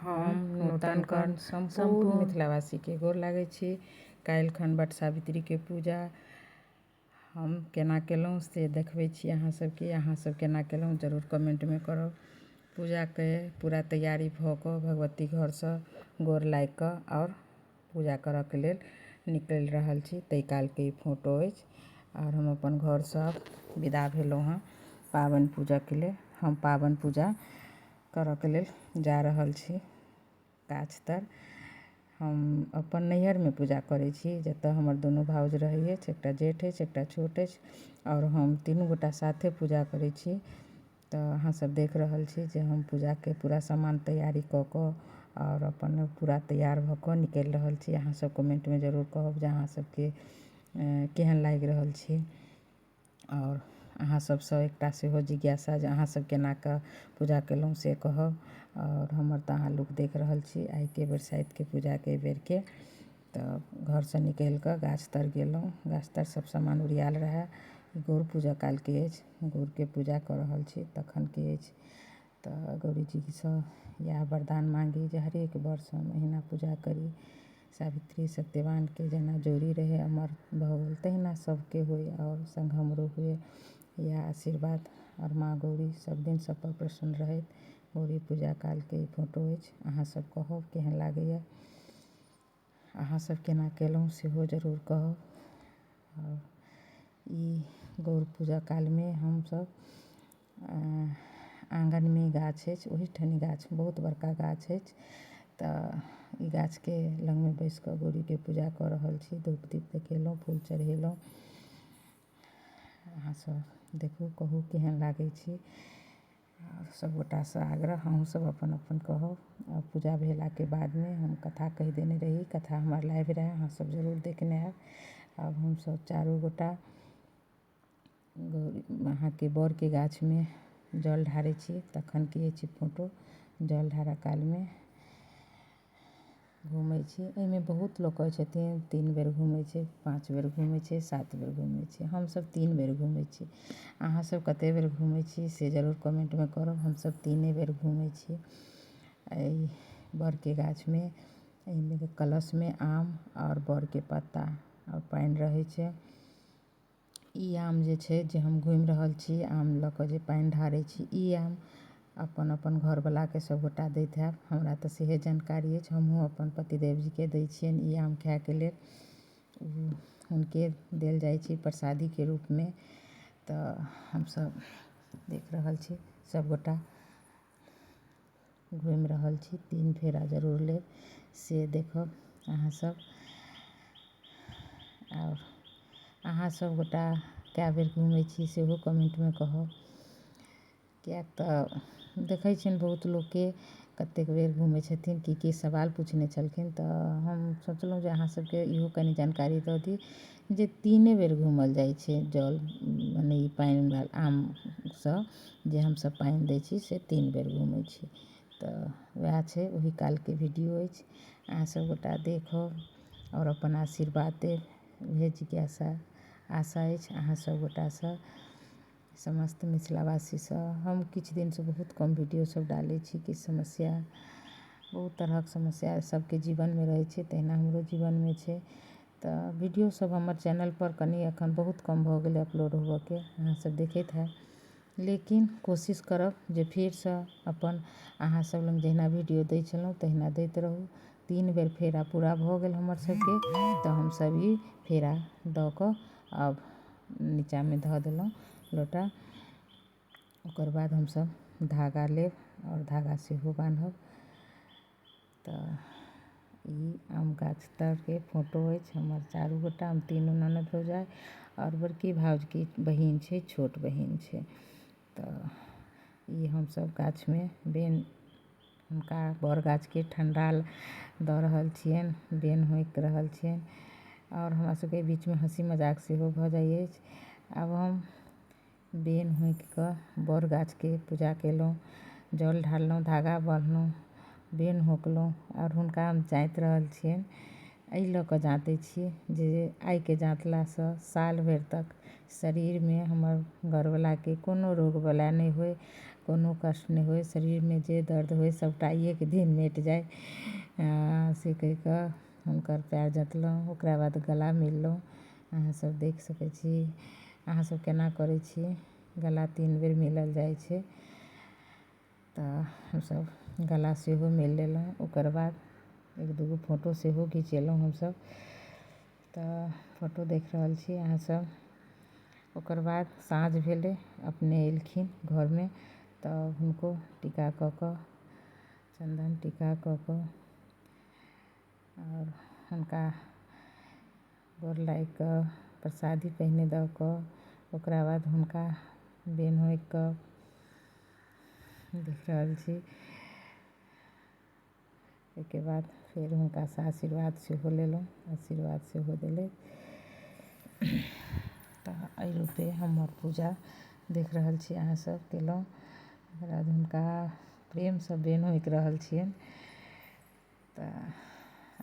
हम नूतन कर्ण सम्पूर्ण मिथिलावासीके गोर लागै छी। काल्हिखन वट सावित्रीके पूजा हम केना केलहुँ से देखबै छी अहाँ सबके। अहाँ सब केना केलहुँ जरूर कमेन्टमे करब। पूजाके पूरा तैयारी भऽ कऽ भगवती घरसँ गोर लागि कऽ आओर पूजा करऽके लेल निकलि रहल छी, ताहि कालके ई फोटो अछि। आओर हम अपन घरसँ विदा भेलहुँ हँ पाबनि पूजाके लेल। हम पाबनि पूजा करऽके लेल जा रहल छी गाछ तर। हम अपन नैहरमे पूजा करै छी, जतऽ हमर दुनू भाउज रहै अछि, एकटा जेठ अछि, एकटा छोट अछि, आओर हम तीनू गोटा साथे पूजा करै छी। तऽ अहाँ सब देख रहल छी जे हम पूजाके पूरा सामान तैयारी कऽ कऽ आओर अपन पूरा तैयार भऽ कऽ निकलि रहल छी। अहाँ सब कमेन्टमे जरूर कहब जे अहाँ सबके केहन लागि रहल छी। आओर अहाँ सबसँ एकटा सेहो जिज्ञासा जे अहाँ सब केना कऽ पूजा केलहुँ से कहब। आओर हमर तऽ अहाँ लुक देख रहल छी आइके बरसाइतके पूजाके बेरके। तऽ घरसँ निकलि कऽ गाछ तर गेलहुँ, गाछ तर सब सामान ओरियाएल रहै। गौर पूजा कालके अछि, गौरके पूजा कऽ रहल छी तखनके अछि। तऽ गौरीजीसँ इएह वरदान माँगी जे हरेक वर्ष हम एहिना पूजा करी। सावित्री सत्यवानके जेना जोड़ी रहै अमर भऽ गेल तहिना सबके होइ आओर सङ्ग हमरो हुए, इएह आशीर्वाद। आओर माँ गौरी सब दिन सबपर प्रसन्न रहथि। गौरी पूजा कालके ई फोटो अछि। अहाँ सब कहब केहन लागैए, अहाँ सब केना केलहुँ सेहो जरूर कहब। आओर ई गौर पूजा कालमे हमसब आँगनमे गाछ अछि, ओहिठाम गाछ बहुत बड़का गाछ अछि। तऽ ई गाछके लगमे बैस कऽ गौरीके पूजा कऽ रहल छी। धूप दीप देखेलहुँ, फूल चढ़ेलहुँ। अहाँ सब देखू, कहू केहन लागै छी। सब गोटासँ आग्रह, अहूँ सब अपन अपन कहब। आओर पूजा भेलाके बादमे हम कथा कहि देने रही, कथा हमर लाइव रहै, अहाँ सब जरूर देखने हैब। आब हमसब चारू गोटा अहाँके बड़के गाछमे जल ढारै छी तखनके अछि फोटो। जल ढारऽ कालमे घुमै छी। एहिमे बहुत लोक कहै छथिन 3 बेर घुमै छै, 5 बेर घुमै छै, 7 बेर घुमै छै। हमसब 3 बेर घुमै छी। अहाँ सब कते बेर घुमै छी से जरूर कमेन्टमे करब। हमसब 3 बेर घुमै छी। एहि बड़के गाछमे एहिमे कलशमे आम आओर बड़के पत्ता आओर पानि रहै छै। ई आम जे छै जे हम घुमि रहल छी, आम लऽ कऽ जे पानि ढारै छी, ई आम अपन अपन घरवलाके सबगोटा दैत हैब। हमरा तऽ सेहे जानकारी अछि। हमहूँ अपन पतिदेवजीके दै छियनि ई आम खाइके लेल। हुनके देल जाइ छै प्रसादीके रूपमे। तऽ हमसब देख रहल छी सबगोटा घुमि रहल छी। 3 फेरा जरूर लेब से देखब अहाँ सब। आओर अहाँ सबगोटा कए बेर घुमै छी सेहो कमेन्टमे कहब, किएक तऽ देखै छियनि बहुत लोकके कतेक बेर घुमै छथिन, की की सवाल पूछने छलखिन। तऽ हम सोचलहुँ जे अहाँ सबके इहो कनि जानकारी दऽ दी जे 3 बेर घूमल जाइ छै जल, मने ई पानि आमसँ जे हमसब पानि दै छी से 3 बेर घुमै छी। तऽ वएह छै, ओहि कालके वीडियो अछि। अहाँ सबगोटा देखब आओर अपन आशीर्वाद देब, इएह जिज्ञासा आशा अछि अहाँ सबगोटासँ, समस्त मिथिलावासीसँ। हम किछु दिनसँ बहुत कम वीडियो सब डालै छी। किछु समस्या, बहुत तरहक समस्या सबके जीवनमे रहै छै, तहिना हमरो जीवनमे छै। तऽ वीडियो सब हमर चैनलपर कनि एखन बहुत कम भऽ गेलै अपलोड होबऽके, अहाँ सब देखैत हैब। लेकिन कोशिश करब जे फेरसँ अपन अहाँ सब लग जहिना वीडियो दै छलहुँ तहिना दैत रहू। 3 बेर फेरा पूरा भऽ गेल हमर सबके, तऽ हमसब ई फेरा दऽ कऽ आब नीचाँमे धऽ देलहुँ लोटा। ओकर बाद हमसब धागा लेब आओर धागा सेहो बान्हब। तऽ ई आम गाछ तरके फोटो अछि। हमर चारू गोटा, हम तीनू ननद भौजाइ आओर बड़की भाउजके बहिन छै, छोट बहिन छै। तऽ ई हमसब गाछमे बेन हुनका बड़ गाछके ठण्डा दऽ रहल छियनि, बेन होँकि रहल छियनि। आओर हमरा सबके बीचमे हँसी मजाक सेहो भऽ जाइ अछि। आब हम बेन होँकि कऽ बड़ गाछके पूजा केलहुँ, जल ढारलहुँ, धागा बन्हलहुँ, बेन होँकलहुँ आओर हुनका हम जाँति रहल छियनि। एहि लऽ कऽ जाँतै छी जे आइके जाँतलासँ साल भरि तक शरीरमे हमर घरवलाके कोनो रोग बला नहि होइ, कोनो कष्ट नहि होइ, शरीरमे जे दर्द होइ सबटा एक दिन मिटि जाइ, से कहिकऽ हुनकर पाएर जँतलहुँ। ओकरा बाद गला मिललहुँ। अहाँसब देख सकै छी अहाँसब केना करै छी। गला 3 बेर मिलल जाइ छै, तऽ हमसब गला सेहो मिल लेलहुँ। ओकर बाद 1-2 गो फोटो सेहो घिचेलहुँ हमसब, तऽ फोटो देख रहल छी अहाँसब। ओकर बाद साँझ भेलै, अपने एलखिन घरमे तऽ हुनको टीका कऽ कऽ, चन्दन टीका कऽ कऽ आओर हुनका गोर लागिकऽ, प्रसादी पहिने दऽ कऽ, ओकरा बाद हुनका बेन होइकऽ देख रहल छी। ओहिके बाद फेर हुनकासँ आशीर्वाद सेहो लेलहुँ, आशीर्वाद सेहो देलथि। तऽ एहि रूपे हमर पूजा देख रहल छी अहाँसब केलहुँ। ओकर बाद हुनका प्रेमसँ बेन होकि रहल छियनि। तऽ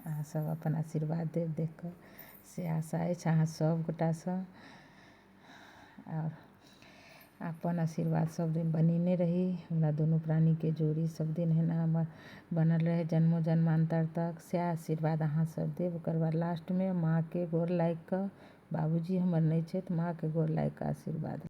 अहाँसब अपन आशीर्वाद देब देखिकऽ, से आशा अछि अहाँ सबगोटासँ। आओर अपन आशीर्वाद सब दिन बनेने रही, हमरा दुनू प्राणीके जोड़ी सब दिन एहिना बनल रहै जन्मो जन्मान्तर तक, सएह आशीर्वाद अहाँसब देब। ओकर बाद लास्टमे माँके गोर लागिकऽ, बाबूजी हमर नहि छथि, माँके गोर लागिकऽ आशीर्वाद।